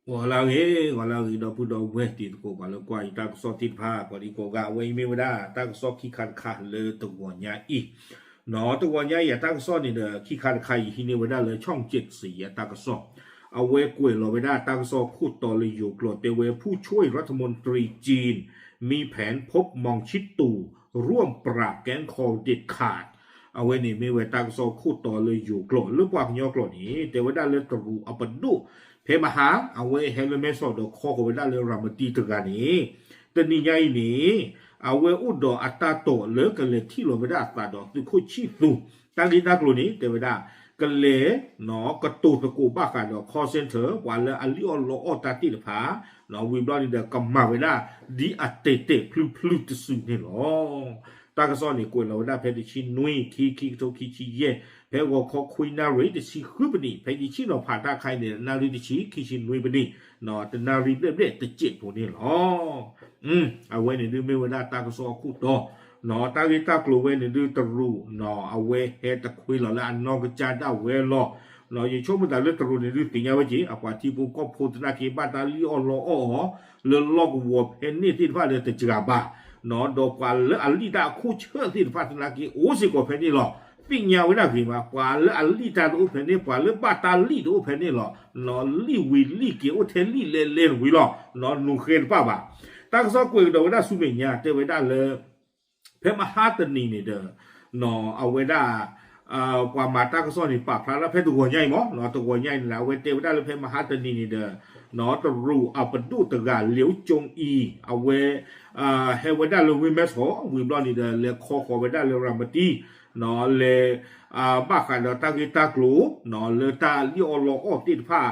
ဂီၤလၢအဂ့ၤ, ဂီၤလၢအဂ့ၤ ဒီပုၢ်ဒီဝဲၢ်တံၤသကိး ပှၤလၢကွၢ်ယတၢ်ကစီၣ်သ့ၣ်တဖၣ် ကိးဒံကိးဂၤ အဝဲအံၤမ့ၢ်ဝဲဒၣ်တၢ်ကစီၣ်ခံခါတခါလၢတဂီၤညါအံၤ, တဂီၤညါအံၤ အတၢ်ကစီၣ်န့ၣ်ဒီး ခံခါတခါအံၤ ဟံးန့ၢ်ဝဲဒၣ်လၢ ช่องเจ็ดสี အတၢ်ကစီၣ်, အဝဲကွဲးလီၤဝဲဒၣ်တၢ်ကစီၣ်ခိၣ်တီလၢယိၤကျိာ် တဲဝဲ ผู้ช่วยรัฐมนตรีจีน มีแผนพบมองชิดตู่ ร่วมปราบแก๊งคอร์เด็ดขาด အဝဲန့ၣ်မ့ၢ်ဝဲတၢ်ကစီၣ်ခိၣ်တီလၢယိၤကျိာ် လၢပှၤကညီကျိာ်န့ၣ် တဲဝဲဒၣ်လၢတရူးအပဒိၣ် ဖဲမဟါ အဝဲဟဲလၢမဲဆီးဒီးခီဃီၤဝဲဒၣ်လၢရၤမတံတဂၤန့ၣ် တနံၤညါအံၤန့ၣ် အဝဲအိၣ်ဒီးအတၢ်တိာ်လၢကလဲၤထံၣ်လီၤဝဲဒၣ်အသးဒီးသုးခိၣ်ဆံၣ်သူ တၢ်ဂ့ၢ်တၢ်ကျိၤန့ၣ် တဲဝဲဒၣ် ကလဲၤ ကတိၤသကိးဘၣ်ဃးဒီး call center ပှၤလၢအလံၣ်အီၣ်လီအီၣ်တၢ်သ့ၣ်တဖၣ် ဝံၤဘျီန့ၣ်ဒီး ကမၤဝဲဒၣ်ဒ်အတဲာ်တဲာ်ဖျုဖျုတစုန့ၣ်လီၤ. တၢ်ကစီၣ်န့ၣ် ကွဲးလီၤဝဲဒၣ်ဖဲတဆံနွံ ခံ ခံကထိခံဆံယဲၢ် ဖဲဂီၤခီခွံနၣ်ရံၣ်တဆံဃုပနံး ဖဲယဆံၣ်နီၤဖးတၢ်ခါအံၤန့ၣ် နၣ်ရံၣ်တဆံ ခံဆံနွံပနံး တနၣ်ရံၣ်ဘျဲၣ်ဘျဲၣ်တစဲးဖိန့ၣ်လီၤ. အဝဲန့ၣ်ဒုးမ့ၢ်ဝဲဒၣ်တၢ်ကစီၣ်အခိၣ်တီ တၢ်ဂ့ၢ်တၢ်ကျိၤဝဲန့ၣ်ဒုးတရူး အဝဲဟဲတခွ့လီၤလၢအနီၢ်ကစၢ်ဒၣ်ဝဲလီၤ. ယဆိကမိၣ်သးလၢတရူးန့ၣ်ဒုးသ့ၣ်ညါဝဲက့ၤ အပှၤထံဖိကီၢ်ဖိသနာ်က့ ဘၣ်တၢ်လံၣ်အီၣ်လီအီၣ်အီၤ လၢလီၢ်ကဝီၤဖဲန့ၣ်သ့ၣ်တဖၣ်ဒီးတစှၤဘၣ် ဒီးပှၤလၢအလံၣ်တၢ်အခိၣ်ဆၢၣ်သ့ၣ်တဖၣ်သနာ်က့ အိၣ်စ့ၢ်ကီးဖဲန့ၣ်လီၤ. သ့ၣ်ညါဝဲဒၣ်ဂ့ၤမး ပှၤလၢအလံၣ်တၢ်တအိၣ်ဖဲန့ၣ် ပှၤလၢဘၣ်တၢ်လံၣ်တအိၣ်ဖဲန့ၣ်လီၤ. လံၣ်ဝံၤလံၣ်က့ၤ အိၣ်ထဲလံၣ်လဲလဲနွံလီၤ. နူၤဃဲတပၣ်ဘၣ်. တၢ်ကစီၣ်ကွဲးကဒီးဝဲဒၣ်ဆူမဲာ်ညါ တဲဝဲဒၣ်လၢ ဖဲမဟါတနံၤန့ၣ်ဒီး အဝဲဒၣ် ပှၤမၤတၢ်ကစီၣ်န့ၣ် ပာ်ဖျါလၢဖဲတဂီၤညါအံၤမး တဂီၤညါအံၤန့ၣ် အဝဲတဲဝဲဒၣ်လၢဖဲမဟါတနံၤန့ၣ်ဒီး တရူးအပဒိၣ်တဂၤ လၢကၠိအံၤ အဝဲ ဟဲဝဲဒၣ်လၢဝ့ၢ်မဲဆီး ဝံၤဘျီန့ၣ်ဒီး လဲၤခီဃီၤဝဲဒၣ်လၢရၤမတံ လဲၤ ဘၣ်ဃးဒီးတၢ်ဂ့ၢ်တၢ်ကျိၤ လၢတၢ်လံၣ်အီၣ်လီအီၣ်သ့ၣ်တဖၣ်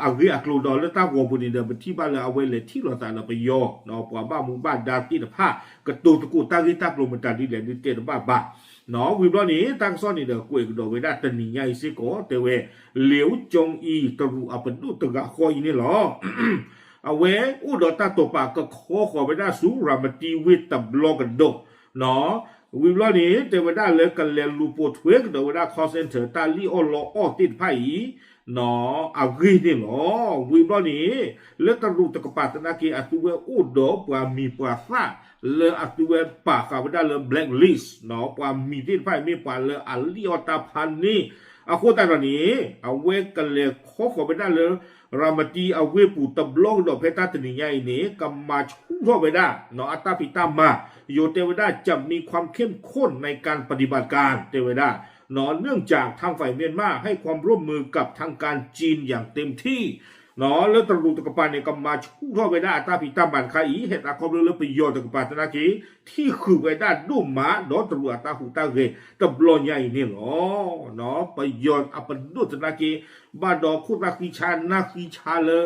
အဂ့ၢ်အကျိၤဒီး လၢတၢ်ဂီၤပူၤန့ၣ်ဒီး ပထံၣ်ဘၣ်လၢအဝဲလဲၤထံၣ်လိာ်သးဒီးပယီၤ ပှၤဘၣ်မူဘၣ်ဒါသ့ၣ်တဖၣ် ကတိၤသကိးတၢ်ဂ့ၢ်တၢ်ကျိၤမတၤဒ်လဲၣ်ဒုးတဲတဘၣ်ဘၣ်. ဝံၤဘျီန့ၣ် တၢ်ကစီၣ်န့ၣ်ဒီး ကွဲးကဒီးဝဲဒၣ်တနံၤညါအံၤစ့ၢ်ကီး တဲဝဲ လၢကၠိအံၤ တရူးအပဒိၣ်တဂၤဃီအံၤန့ၣ်လီၤ. အဝဲအိၣ်ဒီးတၢ်တိာ်ပာ်ကခီဃီၤဝဲဒၣ်ဆူရၤမတံဝ့ၢ်တဘျီကဒီး ဝံၤဘျီန့ၣ် တဲဝဲဒၣ်လၢကလဲၤလူၤပိာ်ထွဲကဒီးဝဲဒၣ် call center တၢ်လံၣ်အီၣ်လီအီၣ်သ့ၣ်တဖၣ်အံၤ အဂ့ၢ်န့ၣ်လီၤ. ဝံၤဘျီန့ၣ် လၢတရူးတကပၤသနာ်က့ အသုဝဲအိၣ်ဒီးပှၤမံၤပှၤသၣ် လၢအသုဝဲပာ်ဃာ်ဝဲဒၣ်လၢ blacklist ပှၤမံၤသ့ၣ်တဖၣ်အံၤ မ့ၢ်ပှၤလၢအလံၣ်အီၣ်တၢ်ဖးန့ၣ် အဃိသတးဒီးန့ၣ် အဝဲကလဲၤခီဃီၤဝဲဒၣ်လၢ ရၤမတံအဝ့ၢ်ပူၤတဘျီကဒီး ဖဲတၢ်တနံၤညါအံၤန့ၣ် ကမၤဆူၣ်ထီၣ်ဝဲဒၣ် အတၢ်ဖံးတၢ်မၤ ယိၤတဲဝဲဒၣ် จะมีความเข้มข้นในการปฏิบัติการ တဲဝဲဒၣ် เนื่องจากทางฝ่ายเมียนมาให้ความร่วมมือกับทางการจีนอย่างเต็มที่ လၢတရူးတကပၤန့ၣ် ကမၤဆူၣ်ထီၣ်ဝဲဒၣ်အတၢ်ဖံးတၢ်မၤတခါအံၤ ဟဲသးခီဖျိလၢပယီၤတကပၤသနာ်က့ ထံၣ်ဃုာ်ဝဲဒၣ်ဒိၣ်မး ဒီးတရူးအတၢ်ဟူးတၢ်ဂဲၤတဘျီညါအံၤန့ၣ်လီၤ. ပယီၤအပဒိၣ်သနာ်က့ ဘၣ်ဒီးခိၣ်သၣ်ဃံဆါနၢ်ဃံဆါလၢ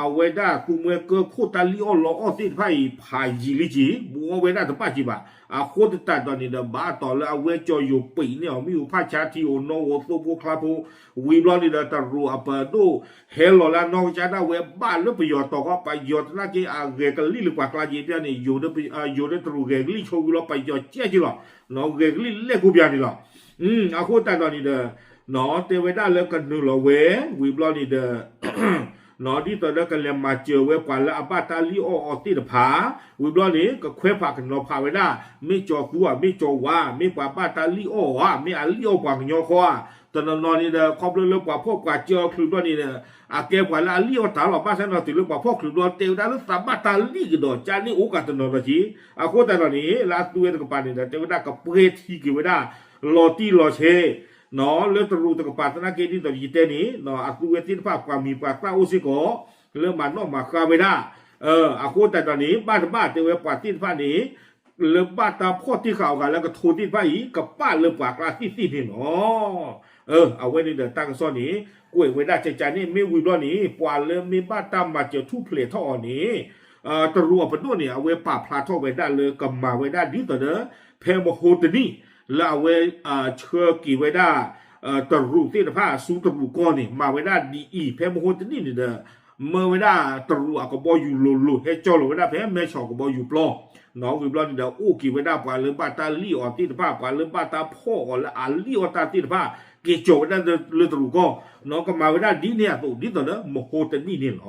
အဝဲဒၣ်သူမှဲကၢခိၣ်တၢ်လံၣ်အီၣ်လီအီၣ်သ့ၣ်တဖၣ်အံၤ ဖးယံာ်လံက့ၤ ဘှီဝဲဒၣ်တဘၣ်က့ၤဘၣ်. အဃိသတးဒီးန့ၣ်ဒီး ဘၣ်တီၢ်လၢအဝဲကၠီယိၤပံးန့ၢ်အီၤ မ့ၣ်အူဖးဆါ ထံဧိၤနီၣ်ဧိၤ သိဖိချါဖိ ဝံၤဘျီန့ၣ်ဒီး တရူးအပဒိၣ် ဟဲလီၤလၢအနီၢ်ကစၢ်ဒၣ်ဝဲ ဘၣ်လၢပယီၤတီၤဃီ ပယီၤသနာ်က့ အဂဲၤကလံၣ်လၢပှၤကျါက့ၤပျၢ်န့ၣ် ယိၤဒီးတရူးဂဲၤကလံၣ်ဆိဝံၤလီၤ ပယီၤကဲက့ၤလီၤ ဂဲၤကလံၣ်လဲၣ်ကိးပျၢ်န့ၣ်လီၤ. အဃိသတးဒီးန့ၣ်ဒီး တဲဝဲဒၣ်လၢကနုာ်လီၤဝဲ ဝံၤဘျီန့ၣ်ဒီး ဒ်သိးဒီးကလဲၤမၤစၢၤဝဲပှၤလၢအဘၣ်တၢ်လံၣ်အီၣ်အီၤသ့ၣ်တဖၣ် ဝံၤဘျီန့ၣ် ကခွဲးဖးကနီၤဖးဝဲဒၣ် မ့ၢ်ကၠီၤသူဧါ မ့ၢ်ကၠီၤဝါ မ့ၢ်ပှၤဘၣ်တၢ်လံၣ်အီၣ်ဧါ မ့ၢ်အလံၣ်အီၣ်ပှၤကညီဃီဧါ. တနီၤနီၤန့ၣ်ဒီး ခီဖျိလၢပှၤဖှီၣ်ပှၤစၢၤအီၤချုးဘျီန့ၣ်ဒီး အကဲပှၤလၢအလံၣ်အီၣ်တၢ်လီၤ. ဘၣ်ဆၣ်ဒီးတုၤလၢပှၤဖှီၣ်ချုးဘျီ တဲဝဲဒၣ်လၢသးဘၣ်တၢ်လံၣ်ကဒီး ကန့ၣ်အိၣ်ကးတနီၤဒီးက့ၤ. အဃိသတးဒီးန့ၣ် လၢအသုဝဲတကပၤန့ၣ်ဒီး တဲဝဲဒၣ်ကပှဲၤထံက့ၤဝဲဒၣ် လီၤတံၢ်လီၤဆဲး လၢတရူးတကပၤသနာ်က့ ဒ်သိးယတဲန့ၣ် အသုဝဲသ့ၣ်တဖၣ်ပှၤမံၤပှၤသၣ်အိၣ်စ့ၢ်ကီး လၢမၤနီၣ်မၤဃါဝဲဒၣ်. အဃိသတးဒီးန့ၣ် ဘၣ်တဘၣ်တဲဝဲပှၤသ့ၣ်တဖၣ်န့ၣ် လၢဘၣ်တၢ်ဖှီၣ်တ့ၢ်ဃာ်အီၤဂၤလၢကထိသ့ၣ်တဖၣ်အံၤ ကပာ်လၢပှၤကျါသ့ၣ်သ့ၣ်န့ၣ်လီၤ. အဝဲန့ၣ်ဒီးတၢ်ကစီၣ်န့ၣ် ကွဲးဝဲဒၣ်ကကန့ၣ် မ့ၢ်ဝံၤဘျီန့ၣ် ပှၤလၢမ့ၢ်ဘၣ်တၢ်မၤစၢၤထူၣ်ဖျဲးထီၣ်အီၤန့ၣ် တရူးအပဒိၣ်န့ၣ် အဝဲပာ်ဖျါထီၣ်ဝဲဒၣ်လၢကမၤဝဲဒၣ်ဒ်သိးဒီး ဖဲမဟိတနံၣ် လၢအဝဲ ဆှၢက့ၤဝဲဒၣ် တရူးသ့ၣ်တဖၣ် ဆူတရူးကီၢ်န့ၣ် မၤဝဲဒၣ်ဒ်အံၤ ဖဲမဟိတနံၣ်န့ၣ်ဒီး မၢဝဲဒၣ်တရူးအကဘီယူၤလိၤလိၤ ဟဲကၠီလိာ်ဝဲဒၣ်ဖဲမဲဆီးကဘီယူၤပျီ ဝံၤဘျီန့ၣ်ဒီး အိၣ်က့ၤဝဲဒၣ်ပှၤလၢဘၣ်တၢ်လံၣ်အီၤသ့ၣ်တဖၣ် ပှၤလၢဘၣ်တၢ်ဖှီၣ်အီၤလၢအလံၣ်အီၣ်တၢ်သ့ၣ်တဖၣ် က့ၤကၠီၣ်ဝဲဒၣ်လၢတရူးကီၢ်, ကမၤဝဲဒၣ်ဒ်န့ၣ်အသိး ဒ်သိးဒီးမဟိတနံၣ်န့ၣ်လီၤ.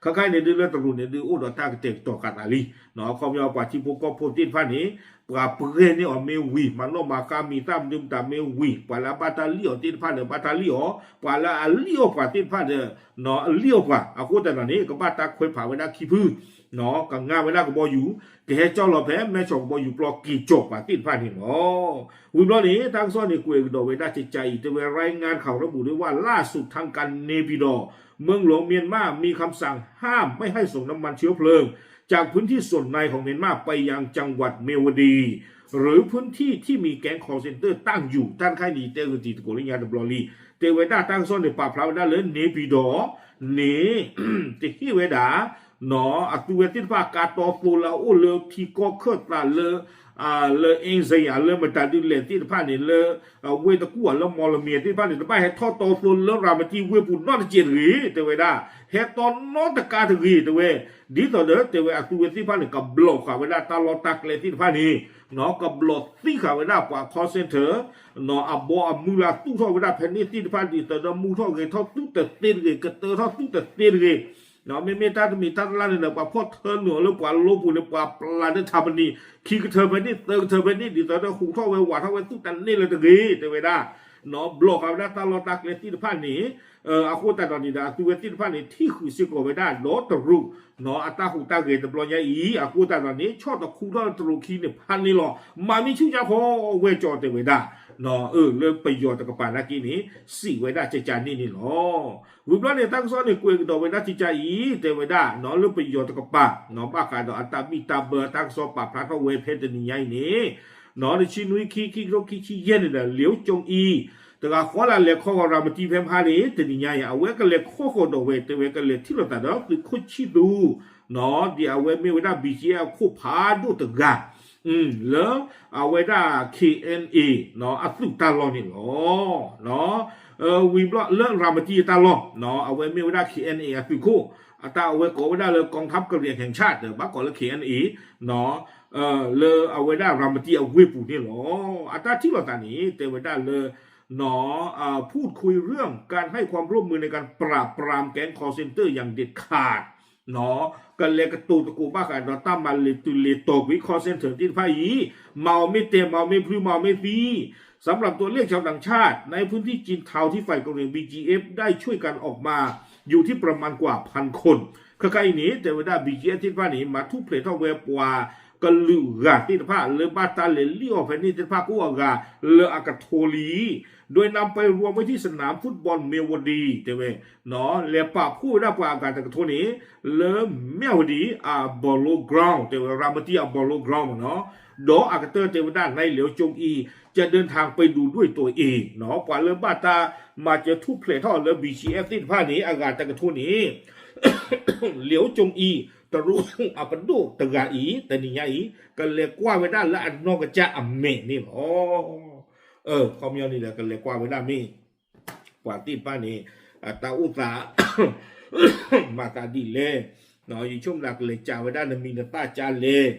ခဲခါအံၤန့ၣ်ဒုးလၢတရူးန့ၣ်ဒုးအိၣ်ဒီးတၢ်ကတဲာ်ကတီၤဃာ်သးလံ, ခီပညီပှၤထံဖိကီၢ်ဖိသ့ၣ်တဖၣ်န့ၣ် ပှၤပှဲၤန့ၢ်အီၤမ့ၢ်ဝံၤ မၤနီၣ်မၤဃါမံၤသၣ်မနုၤမတၤမ့ၢ်ဝံၤ ပှၤလၢအဘၣ်တၢ်လံၣ်အီၤသ့ၣ်တဖၣ်ဒီးဘၣ်တၢ်လံၣ်အီၤ, ပှၤလၢအလံၣ်အီၤပှၤသ့ၣ်တဖၣ်ဒီး အလံၣ်အီၤပှၤ အဃိသတးဒီးန့ၣ် ကဘၣ်တၢ်ခွဲးဖးဝဲဒၣ်ခံဖု ကငါဝဲဒၣ်ကဘီယူၤ, ကဟဲကၠီလီၤဖဲမဲဆီးကဘီယူၤပျီက့ၤကၠီၣ်ပှၤသ့ၣ်တဖၣ်န့ၣ်လီၤ. ဝံၤဘျီန့ၣ် တၢ်ကစီၣ်န့ၣ် ကွဲးကဒီးဝဲဒၣ်ကကးအံၤ တဲဝဲ รายงานข่าวระบุด้วยว่า ล่าสุดทางการเนปิดอร์ เมืองหลวงเมียนมามีคำสั่งห้ามไม่ให้ส่งน้ำมันเชื้อเพลิงจากพื้นที่ส่วนในของเมียนมาไปยังจังหวัด เมียวดี หรือพื้นที่ที่มีแก๊ง call center ตั้งอยู่ တၢ်တခါအံၤန့ၣ် တဲဂ့ၤတံၤသကိးလၢညါတဘျီလံ, တဲဝဲဒၣ်တၢ်ကစီၣ်န့ၣ် ပာ်ဖျါဝဲဒၣ်လၢ န့ၣ်ပံၤဒီးန့ၣ် တဟ့ၣ်ဝဲဒၣ် အသုဝဲသ့ၣ်တဖၣ်ကါတီသိလၢအအိၣ်လၢထံကီၢ်ခၢၣ်သးလၢ လၢအ့စ့ယၤ လၢမတၤဒုးလဲၣ်သ့ၣ်တဖၣ်န့ၣ် လၢဝ့ၢ်တကူၣ်ဧါ လၢမီၣ်လမံၤသ့ၣ်တဖၣ်န့ၣ် တဘၣ်ဟဲထီၣ်တီသိလၢရၤမတံဝ့ၢ်ပူၤနီတစဲးတဂ့ၤ တဲဝဲဒၣ်, ဟဲတီနီတကါတဂ့ၤ တဲဝဲ, ဒ်သိးဒီးတဲဝဲအသုဝဲသ့ၣ်တဖၣ်န့ၣ် ကဘျီၣ်ဃာ်ဝဲဒၣ်တၢ်လီၢ်တၢ်ကျဲသ့ၣ်တဖၣ်န့ၣ် ကဘျီၣ်သံဃာ်ဝဲဒၣ်ပှၤ call center အဘီအမုၢ်လၢသူၣ်ထီၣ်ဝဲဒၣ်ဖဲန့ၣ်သ့ၣ်တဖၣ် ဒ်သိးဒီးမူထီၣ်ဂဲၤထီၣ်သုတသ့တဂ့ၤ ကတၢထီၣ်သုတသ့တဂ့ၤ, မ့မ့ၢ်တၢ်တမံၤတၢ်တလါန့ၣ်ဒီး ပှၤဖီၣ်ထၢနုာ်အီၤလၢပှၤလိပူၤန့ၣ် ပှၤပျၢ်လၢထးပနံၣ် ခံကထၢဖဲန့ၣ် သၢကထၢဖဲန့ၣ် ဒ်သိးဒီးဟူးထီၣ်ဝဲဝးထီၣ်ဝဲသုတန့ၢ်လၢၤတဂ့ၤ တဲဝဲဒၣ်, ဘျီၣ်ဃာ်ဝဲဒၣ်တၢ်လီၢ်တၢ်ကျဲသ့ၣ်တဖၣ်န့ၣ် အဃိသတးဒီးန့ၣ်ဒီး အသုဝဲသ့ၣ်တဖၣ်န့ၣ် ထံၣ်ဃုာ်စ့ၢ်ကီးဝဲဒၣ်ဒီးတရူး အတၢ်ဟူးတၢ်ဂဲၤတဘျီညါအံၤ အဃိသတးဒီးန့ၣ် ဆီၣ်တခူထီၣ်တရူးခံန့ၣ်ဖးန့ၣ်လီၤ. မၤမ့ၢ်ဆူၣ်ကၠၢ်ခီဝဲကၠီတဲဝဲဒၣ်, လၢပယီၤတကပၤနာ်က့န့ၣ် စံးဝဲဒၣ်ကကးန့ၣ်န့ၣ်လီၤ. ဝံၤဘျီန့ၣ် တၢ်ကစီၣ်န့ၣ် ကွဲးကဒီးဝဲဒၣ်ကကးအံၤ တဲဝဲဒၣ် လၢပယီၤတကပၤ ဘၣ်ဃးဒီးအတၢ်ဘံၣ်တၢ်ဘၢတၢ်ကစီၣ်ပာ်ဖျါထီၣ်ဝဲဖဲတနံၤညါအံၤန့ၣ် တဆံနွံခံ ခံကထိခံဆံယဲၢ်န့ၣ်ဒီး လၢကၠိအံၤ တဂၤဃီလၢလဲၤခီဃီၤရၤမတံဖဲမဟါန့ၣ် တနံၤညါအံၤ အဝဲကလဲၤခီဃီၤဒီးဝဲ တဲဝဲကလဲၤထံၣ်လိာ်သးဒီးသုးခိၣ်ဆံၣ်သူ ဒ်အဝဲမ့ၢ်ဝဲဒၣ် ဘံၣ်ကၠံၣ်အဲၣ် အခိၣ်ဖးဒိၣ်တဂၤ လၢအဝဲဒၣ် KNA အသုးတၢ်လီၢ်န့ၣ်လီၤ. ဝံၤဘျီလၢရၤမတံအတၢ်လီၢ် အဝဲမ့ၢ်ဝဲဒၣ် KNA အသုးခိၣ် အတၢ်အဝဲကိးဝဲဒၣ်လၢ กองทัพกะเหรี่ยงแห่งชาติ ဒီးဘၣ်ကိးလၢ KNA လၢအဝဲဒၣ်ရၤမတံအဝ့ၢ်ပူၤန့ၣ်လီၤ. အတၢ်ထံၣ်လိာ်သးန့ၣ် တဲဝဲဒၣ်လၢ พูดคุยเรื่องการให้ความร่วมมือในการปราบปรามแก๊ง call center อย่างเด็ดขาด ကလဲၤကတိၤသကိးဘၣ်ဃးဒီးတၢ်မၤလဲၤတုၤလဲၤတီၤကွံာ် call center သ့ၣ်တဖၣ်အံၤ မၤအီၤမ့ၢ်တဲာ် မၤအီၤမ့ၢ်ဖျု မၤအီၤမ့ၢ်သံ สำหรับตัวเลขชาวต่างชาติในพื้นที่จีนเทาที่ฝ่ายกะเหรี่ยง บีจีเอฟ ได้ช่วยกันออกมาอยู่ที่ประมาณกว่าพันคน ခဲခါအံၤန့ၣ် တဲဝဲဒၣ် ဘံၣ်ကၠံၣ်အဲၣ် သ့ၣ်တဖၣ်န့ၣ် မၤထူၣ်ဖျဲးထီၣ်ဝဲပှၤကလုာ်ဂၤသ့ၣ်တဖၣ် လၢဘၣ်တၢ်လဲၤလံၣ်အီၤဖဲန့ၣ်သ့ၣ်တဖၣ် ကိးအဂၤလၢအကထိလံ โดยนำไปรวมไว้ที่สนามฟุตบอลเมียวดี တဲဝဲ လဲၤပာ်ဖှိၣ်ဝဲဒၣ်ပှၤအဂၤတကထိန့ၣ် လၢ เมียวดี အ Polo Ground တဲဝဲ ရၤမတံ အ Polo Ground မ့ၢ်နီၤ ဒီးအကတၢၢ်တဲဝဲဒၣ် ในเหลียวจงอี จะเดินทางไปดูด้วยตัวเอง ပှၤလၢဘၣ်တၢ်မၤစၢၤထူၣ်ဖျဲးထီၣ်လၢ ဘံၣ်ကၠံၣ်အဲၣ် သ့ၣ်တဖၣ်န့ၣ် အဂၤတကထိန့ၣ် လဵဝ်ကၠိအံၤ တရူးအပဒိၣ်တဂၤအံၤ တနံၤညါအံၤ ကလဲၤကွၢ်ဝဲဒၣ်လၢအနီၢ်ကစၢ်အမဲာ်န့ၣ်လီၤ. ခီပညီန့ၣ်ဒီး ကလဲၤကွၢ်ဝဲဒၣ်မ့ၢ် ပှၤသ့ၣ်တဖၣ်န့ၣ် တၢ်အိၣ်သး မၤသးဒ်လဲၣ်, ယဆိကမိၣ်သးကလဲၤစံးဝဲဒၣ်နမံၤနသၣ်ကၢ်လဲၣ်,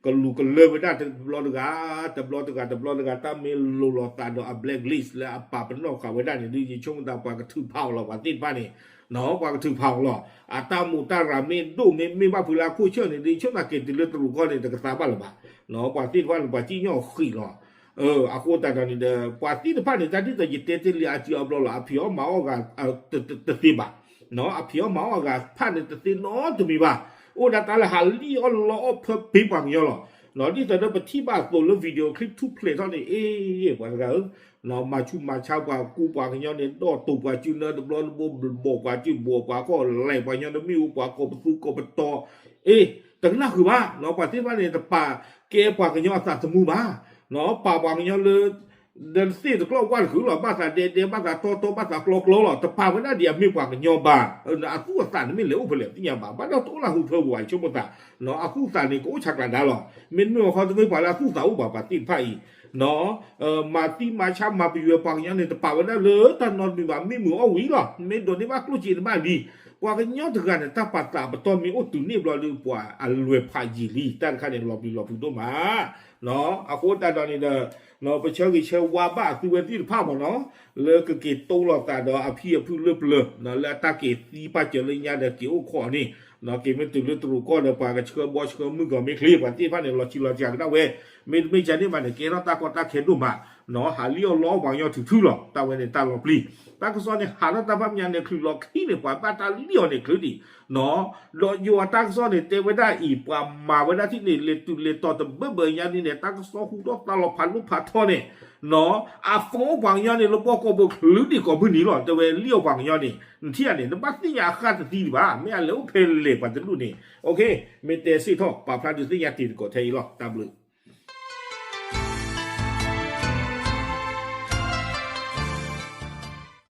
ကလူၤကလၢၢ်ဝဲဒၣ်တဘျီတဂၤ, တဘျီတဂၤ တဘျီတဂၤ တၢ်မ့ၢ်လိၤလိာ်သးဒီးအ blacklist လၢအပာ်ပနီၣ်ဃာ်ဝဲဒၣ်န့ၣ်ဒုး ယဆိကမိၣ်သးပှၤကထုးဖးအီၤလီၤ ပှၤသ့ၣ်တဖၣ်န့ၣ်, ပှၤကထုးဖးအီၤလီၤ. အတၢ်မိၢ်တၢ်ရၤမ့ၢ်ဒိၣ်မ့ၢ်မ့ၢ်ဘၣ်ဖုးလၢအခိၣ်ဆၢၣ်န့ၣ်ဒုး ယဆိကမိၣ်သးက့ၤတုၤလၢတရူးကီၢ်န့ၣ် တကသါဘၣ်လၢၤဘၣ်. ပှၤသ့ၣ်တဖၣ်န့ၣ် ပှၤစံၣ်ညီၣ်ဃံးလီၤ. အဃိသတးဒီးန့ၣ်ဒီး ပှၤသ့ၣ်တဖၣ်န့ၣ် တၢ်ဒ်သိးယတဲတ့ၢ်လံအစုအဘျီလီၤ. အဖံးအီၣ်မၤအီၣ်ဂၤ တသ့ဘၣ်. အဖံးအီၣ်မၤအီၣ်အဂၤဖၣ်န့ၣ် တသ့နီတမံၤဘၣ်. အိၣ်ဒၣ်တၢ်လၢဟးလံၣ်အီၣ်လီအီၣ်ဖၢပ့ၤပှၤကညီလီၤ. ဒ်သိးဒီးပထံၣ်ဘၣ်အသိးလၢ video clip ထူၣ်ဖျဲးထီၣ်န့ၣ် အ့ ပှၤတဂၤဧၢ, မၤဆူၣ်မၤဆါပှၤကူပှၤကညီန့ၣ် ဒီးတိာ်ပှၤစုနၢတဘျီတဘျီ ဘိးပှၤစုဘိးပှၤခီၣ် လဲၤပှၤကညီတမ့ၢ်အိၣ်ပှၤကိးပသူကိးပတီၤ, အ့ တကနၣ်ဃုာ်ဘၣ်. ပှၤသ့ၣ်တဖၣ်န့ၣ် တပာ်ကဲပှၤကညီအသးသမူဘၣ်. ပာ်ပှၤကညီလၢ ဒီးသ့ၣ်တကျီၢ်ဝၣ်တခုလီၤ. ဘၣ်သးဒဲဒဲ ဘၣ်သးတီတီ ဘၣ်သးကျီကျီလီၤ. တပာ်ဝဲဒၣ်ဒ်အမ့ၢ်ပှၤကညီဘၣ်. အသူၣ်အသးန့ၣ်မ့ၢ်လဲၤအိၣ်ဖဲလဲၣ်သ့ၣ်ညါဘၣ်. ဘၣ်ဒီးတအိၣ်လၢဟူးထၢပူၤဘၣ် ယဆိကမိၣ်သး. အသူၣ်အသးန့ၣ် ကအိၣ်ဆးကျးဒါလီၤ. မ့တမ့ၢ်ဘၣ်ခီ တမ့ၢ်ပှၤလၢအသူၣ်သးအိၣ်ဘၣ် ပှၤသ့ၣ်တဖၣ်အံၤ မၤသံမၤဆါမၤပယွဲပှၤကညီန့ၣ် တပာ်ဝဲဒၣ်လၢတၢ်နီတမံၤဘၣ်. မ့ၢ်မုာ်အီၣ်ဝံၤလီၤ. မ့ၢ်ဒိးန့ၢ်ဘၣ်ကျိၣ်စ့န့ၣ်ဘၣ်လံ. ပှၤကညီတဂၤန့ၣ် တၢ်ပာ်သးပတီၢ်မ့ၢ်အိၣ်တုၤန့ၣ်ဘျီဒီး ပှၤအလွဲၢ်ဖးယံာ်လံ. တၢ်တခါန့ၣ် လီၤပျံၤလီၤဖုးဒိၣ်မး. အဃိသတးဒီးန့ၣ်ဒီး ပဆၢဂ့ၤဆၢဝါဘၣ်သုဝဲသ့ၣ်တဖၣ်မ့ၢ်နီၤ လၢကက့ၤတိလိာ်သးဒီးအဖံအဖုလၢပျၢၤ လၢအတၢ်က့ၤသံပာ်စၢၤလၢညါဒီးက့ၤအိၣ်ခိးန့ၣ် က့ၤမ့ၢ်တုၤလၢတရူးကီၢ်ဒီးပှၤကဆှၢဘီဆှၢမုၢ်ဂီၤမ့ၢ်ချ့ ပှၤသ့ၣ်တဖၣ်န့ၣ် လီၤဆံးလီၤစှၤကဒၣ်ဝဲ မ့တမ့ၢ်ဒ်န့ၣ်ဘၣ်န့ၣ် ကဲထီၣ်တၢ်ကီတၢ်ခဲဒိၣ်မး ဟးလံၣ်အီၣ်လီအီၣ်ပှၤကညီထုးထုးလီၤ တၢ်ဝဲန့ၣ်တၢ်လီၤပျံၤ တၢ်ကစီၣ်န့ၣ် ဟးထီၣ်တၢ်ဖးမညါန့ၣ် ချုးလီၤခံန့ၣ် ပှၤဘၣ်တၢ်လံၣ်အီၤန့ၣ်ချုးဒံး ဒီးယွၤတၢ်ကစီၣ်န့ၣ် တဲဝဲဒၣ်အံၤ ပှၤမၤဝဲဒၣ်ထံၣ်န့ၣ် လဲၤတုၤလဲၤတီၤတဘၢဘၢညါဒ်န့ၣ် တၢ်ကစီၣ်ဟူထီၣ်သါလီၤဖးဒိၣ်ဖးထီန့ၣ် အ phone အိၣ်ပှၤကညီန့ၣ် လၢပှီၢ်ကီၢ်ပူၤချုးဒံးကိးမုၢ်နံၤလီၤ တဲဝဲလံၣ်အီၣ်ပှၤကညီန့ၣ် နထံၣ်ဧါန့ၣ် နဘၣ်သ့ၣ်ညါအဃၣ်တသံဒံးဘၣ် မ့ၢ်အလဲၤအိၣ်ဖဲလဲၣ်ပှၤတဒူၣ်န့ၣ် မ့ၢ်တဲစ့ၢ်ထီၣ် ပာ်ဖျါဒုးသ့ၣ်ညါတ့ၢ်သကိးထဲအံၤလီၤ တၢ်ဘျုး